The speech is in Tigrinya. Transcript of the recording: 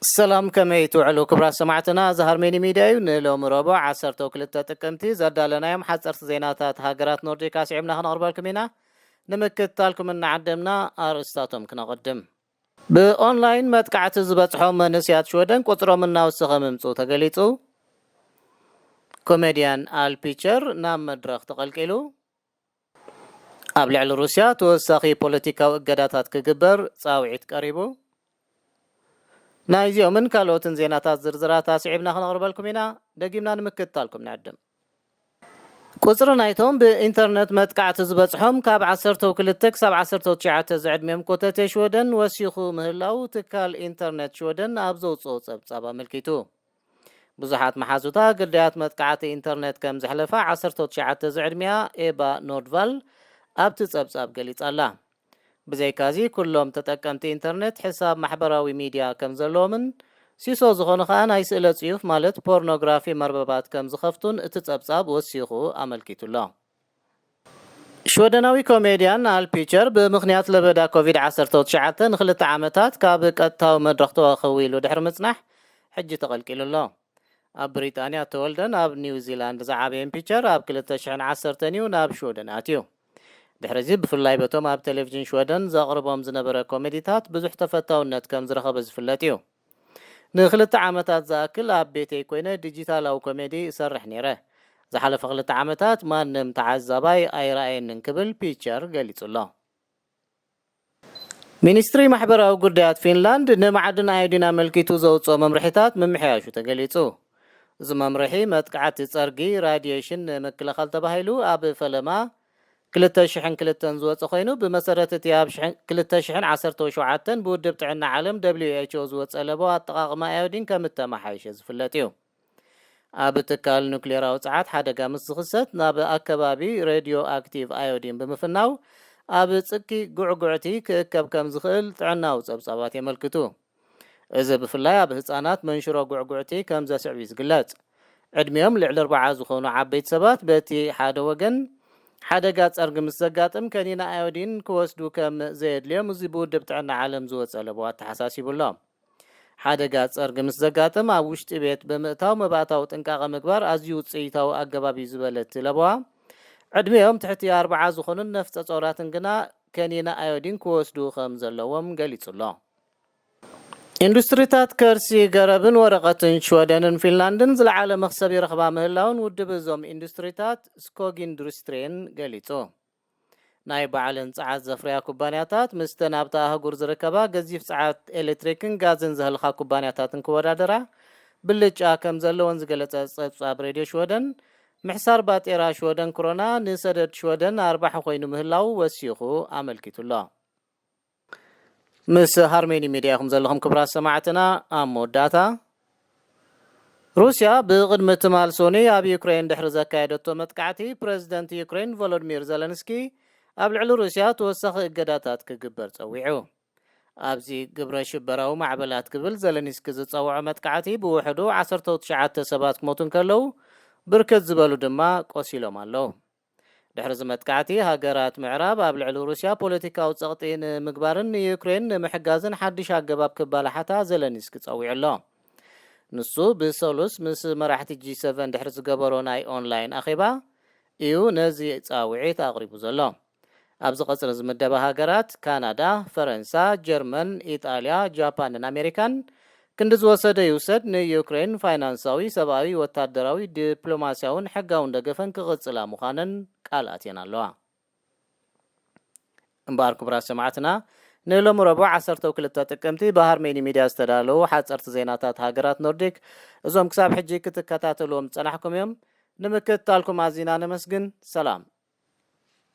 ሰላም፣ ከመይ ትውዕሉ ክቡራት ሰማዕትና? እዚ ሃርሜኒ ሚድያ እዩ። ንሎሚ ረቡዕ ዓሰርተ ክልተ ጥቅምቲ ዘዳለናዮም ሓፀርቲ ዜናታት ሃገራት ኖርዲክ ኣስዒብና ክነቕርበልኩም ኢና። ንምክትታልኩም እናዓደምና ኣርእስታቶም ክነቕድም። ብኦንላይን መጥቃዕቲ ዝበፅሖም መንእስያት ሽወደን ቁፅሮም እናወሰኸ ምምፅኡ ተገሊፁ። ኮሜድያን ኣል ፒቸር ናብ መድረኽ ተቐልቂሉ። ኣብ ልዕሊ ሩስያ ተወሳኺ ፖለቲካዊ እገዳታት ክግበር ጻውዒት ቀሪቡ። ናይዚኦምን ካልኦትን ዜናታት ዝርዝራት ኣስዒብና ክነቕርበልኩም ኢና። ደጊምና ንምክትታልኩም ንዕድም። ቁጽሪ ናይቶም ብኢንተርነት መጥቃዕቲ ዝበጽሖም ካብ ዓሰርተ ክልተ ክሳብ ዓሰርተ ትሽዓተ ዝዕድሚኦም ኮተቴ ሽወደን ወሲኹ ምህላው ትካል ኢንተርነት ሽወደን ኣብ ዘውጽኦ ጸብጻብ ኣመልኪቱ። ብዙሓት መሓዙታ ግዳያት መጥቃዕቲ ኢንተርነት ከም ዘሕለፋ ዓሰርተ ትሽዓተ ዝዕድሚኣ ኤባ ኖርድቫል ኣብቲ ጸብጻብ ገሊጻ ኣላ። ብዘይካዚ፣ ኩሎም ተጠቀምቲ ኢንተርነት ሕሳብ ማሕበራዊ ሚድያ ከም ዘለዎምን ሲሶ ዝኾኑ ከኣ ናይ ስእለ ጽዩፍ ማለት ፖርኖግራፊ መርበባት ከም ዝኸፍቱን እቲ ጸብጻብ ወሲኹ ኣመልኪቱ ኣሎ። ሽወደናዊ ኮሜድያን ኣል ፒቸር ብምኽንያት ለበዳ ኮቪድ ዓሰርተ ትሽዓተ ንኽልተ ዓመታት ካብ ቀጥታዊ መድረኽ ተዋኸቡ ኢሉ ድሕሪ ምጽናሕ ሕጂ ተቐልቂሉ ኣሎ። ኣብ ብሪጣንያ እተወልደን ኣብ ኒውዚላንድ ዝዓበየን ፒቸር ኣብ ክልተ ሽሕን ዓሰርተን እዩ ናብ ሽወደን ኣትዩ። ድሕሪዚ ብፍላይ በቶም ኣብ ቴሌቪዥን ሽወደን ዘቕርቦም ዝነበረ ኮሜዲታት ብዙሕ ተፈታውነት ከም ዝረኸበ ዝፍለጥ እዩ። ንክልተ ዓመታት ዝኣክል ኣብ ቤተይ ኮይነ ዲጂታላዊ ኮሜዲ እሰርሕ ነይረ። ዝሓለፈ ክልተ ዓመታት ማንም ተዓዛባይ ኣይረኣየንን ክብል ፒቸር ገሊጹ ኣሎ። ሚኒስትሪ ማሕበራዊ ጉዳያት ፊንላንድ ንማዕድን ኣዮዲን ኣመልኪቱ ዘውፅኦ መምርሒታት ምምሕያሹ ተገሊጹ። እዚ መምርሒ መጥቃዕቲ ጸርጊ ራዲዬሽን ንምክልኻል ተባሂሉ ኣብ ፈለማ ክልተ ሽሕን ክልተን ዝወፀ ኮይኑ፣ ብመሰረት እቲ ኣብ ሽሕን-፣ ክልተ ሽሕን ዓሰርተ ሸውዓተን ብውድብ ጥዕና ዓለም ደብሊው ኤች ኦ ዝወፀ ለበዋ ኣጠቓቕማ ኣዮዲን ከም እተመሓየሸ ዝፍለጥ እዩ። ኣብ ትካል ኑክሌራዊ ጸዓት ሓደጋ ምስ ዝኽሰት ናብ ኣከባቢ ሬድዮ ኣክቲቭ ኣዮዲን ብምፍናው ኣብ ጽኪ ጉዕጉዕቲ ክእከብ ከም ዝኽእል ጥዕናዊ ጸብጻባት የመልክቱ። እዚ ብፍላይ ኣብ ህጻናት መንሽሮ ጉዕጉዕቲ ከም ዘስዕብ እዩ ዝግለጽ። ዕድሚኦም ልዕሊ ኣርባዓ ዝኾኑ ዓበይቲ ሰባት በቲ ሓደ ወገን ሓደጋ ጸርጊ ምስ ዘጋጥም ከኒና ኣዮዲን ክወስዱ ከም ዘየድልዮም እዚ ብውድብ ጥዕና ዓለም ዝወጸ ለበዋ ኣተሓሳሲቡ ኣሎ። ሓደጋ ጸርጊ ምስ ዘጋጥም ኣብ ውሽጢ ቤት ብምእታው መባእታዊ ጥንቃቐ ምግባር ኣዝዩ ውጽኢታዊ ኣገባብ እዩ ዝበለ እቲ ለበዋ፣ ዕድሚኦም ትሕቲ ኣርባዓ ዝኾኑን ነፍጸ ጾራትን ግና ከኒና ኣዮዲን ክወስዱ ከም ዘለዎም ገሊጹ ኣሎ። ኢንዱስትሪታት ከርሲ ገረብን ወረቐትን ሽወደንን ፊንላንድን ዝለዓለ መኽሰብ ይረኽባ ምህላውን ውድብ እዞም ኢንዱስትሪታት ስኮግ ኢንዱስትሪን ገሊጹ። ናይ ባዕለን ጸዓት ዘፍርያ ኩባንያታት ምስተን ኣብታ ኣህጉር ዝርከባ ገዚፍ ጸዓት ኤሌክትሪክን ጋዝን ዘህልኻ ኩባንያታትን ክወዳደራ ብልጫ ከም ዘለወን ዝገለጸ ጸብጻብ ሬድዮ ሽወደን፣ ምሕሳር ባጤራ ሽወደን ክሮና ንሰደድ ሽወደን ኣርባሒ ኮይኑ ምህላው ወሲኹ ኣመልኪቱ ኣሎ። ምስ ሃርሜኒ ሚድያ ኢኹም ዘለኹም ክቡራት ሰማዕትና። ኣብ መወዳእታ፣ ሩስያ ብቕድሚ ትማል ሶኒ ኣብ ዩክሬን ድሕሪ ዘካየደቶ መጥቃዕቲ፣ ፕረዚደንት ዩክሬን ቮሎዲሚር ዘለንስኪ ኣብ ልዕሊ ሩስያ ተወሳኺ እገዳታት ክግበር ጸዊዑ። ኣብዚ ግብረ ሽበራዊ ማዕበላት ክብል ዘለንስኪ ዝጸውዖ መጥቃዕቲ ብውሕዱ ዓሰርተ ትሽዓተ ሰባት ክሞቱ እንከለዉ፣ ብርክት ዝበሉ ድማ ቆሲሎም ኣለዉ። ድሕሪ እዚ መጥቃዕቲ፣ ሃገራት ምዕራብ ኣብ ልዕሊ ሩስያ ፖለቲካዊ ጸቕጢ ንምግባርን ንዩክሬን ንምሕጋዝን ሓድሽ ኣገባብ ክባላሓታ ዘለንስኪ ጸዊዑ ኣሎ። ንሱ ብሰሉስ ምስ መራሕቲ ጂ ሰቨን ድሕሪ ዝገበሮ ናይ ኦንላይን ኣኼባ እዩ ነዚ ጻውዒት ኣቕሪቡ ዘሎ። ኣብ ዝቐጽሪ ዝምደባ ሃገራት ካናዳ፣ ፈረንሳ፣ ጀርመን፣ ኢጣልያ፣ ጃፓንን ኣሜሪካን ክንዲ ዝወሰደ ይውሰድ ንዩክሬን ፋይናንሳዊ፣ ሰብኣዊ፣ ወታደራዊ፣ ዲፕሎማስያውን ሕጋውን ደገፈን ክቕጽላ ምዃነን ቃል ኣትየን ኣለዋ። እምበኣር ክቡራት ሰማዕትና፣ ንሎሚ ረቡዕ ዓሰርተ ክልተ ጥቅምቲ ብሃርሜኒ ሚድያ ዝተዳለዉ ሓጸርቲ ዜናታት ሃገራት ኖርዲክ እዞም ክሳብ ሕጂ ክትከታተልዎም ዝጸናሕኩም እዮም። ንምክትታልኩም ኣዚና ነመስግን። ሰላም።